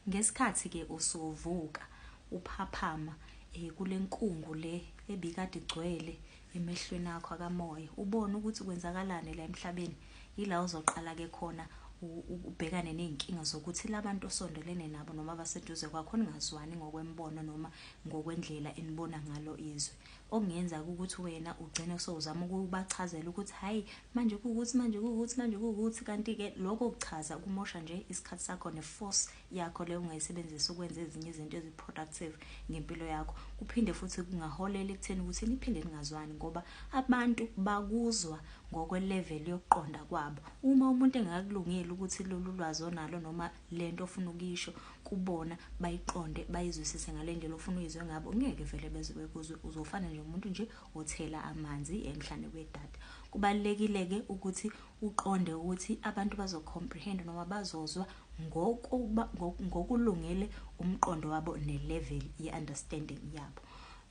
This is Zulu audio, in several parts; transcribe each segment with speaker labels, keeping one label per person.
Speaker 1: Ngesikhathi-ke usuvuka uphaphama kule nkungu le ebikade igcwele emehlweni akho akamoya, ubone ukuthi kwenzakalani la emhlabeni, yila uzoqala-ke khona ubhekane ney'nkinga zokuthi labantu osondelene nabo noma abaseduze kwakho ningazwani ngokwemibono noma ngokwendlela enibona ngalo izwe. Okungenza ukuthi wena ugcine sowuzama ukubachazela ukuthi hhayi, manje kuwukuthi, manje kuwukuthi, manje kuwukuthi, kanti-ke lokho kuchaza kumosha nje isikhathi sakho ne-force yakho leyo ungayisebenzisa ukwenza ezinye izinto ezi-productive ngempilo yakho. Kuphinde futhi kungaholela ekutheni ukuthi niphinde ningazwani, ngoba abantu bakuzwa ngokwe-level yokuqonda kwabo. Uma umuntu engakulungeli ukuthi lolu lwazi onalo noma lento ofuna ukuyisho kubona bayiqonde, bayizwisise ngale ndlela ofuna uyizwe ngabo, ngeke vele beze bekuzwe. Uzofana nje umuntu nje othela amanzi emhlane wedada. Kubalulekile-ke ukuthi uqonde ukuthi abantu bazo-comprehend noma bazozwa ngokulungele umqondo wabo ne-level ye-understanding yabo.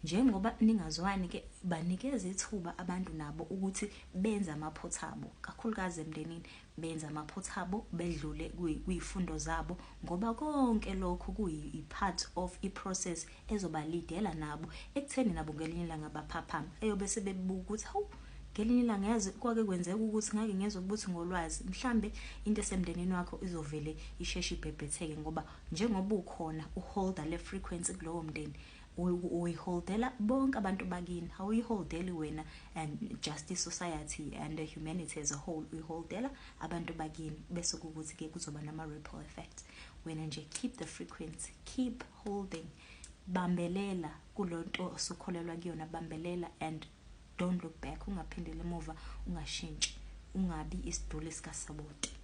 Speaker 1: Njengoba ningazwani-ke, banikeze ithuba abantu nabo ukuthi benze amaphutha abo, kakhulukazi emndenini, benze amaphutha abo, bedlule kuy'fundo zabo, ngoba konke lokhu kuyi-part of i-process ezobalidela nabo ekutheni nabo ngelinye ilanga baphaphame, eyobe sebebuka ukuthi hawu, ngelinye ilanga yazi kwake kwenzeka ukuthi ngake ngezwa ukuthi ngolwazi. Mhlambe into esemndenini wakho izovele isheshe ibhebhetheke, ngoba njengoba ukhona uholder le frequency kulowo mndeni, uyiholdela bonke abantu bakini. Awuyiholdeli wena and just i-society and the humanity as a whole, uyiholdela abantu bakini, bese kukuthi-ke kuzoba nama-ripple effect. Wena nje keep the frequency, keep holding, bambelela kulonto osukholelwa kuyona, bambelela and don't look back, ungaphindeli emuva, ungashintshi, ungabi isiduli sikasawoti.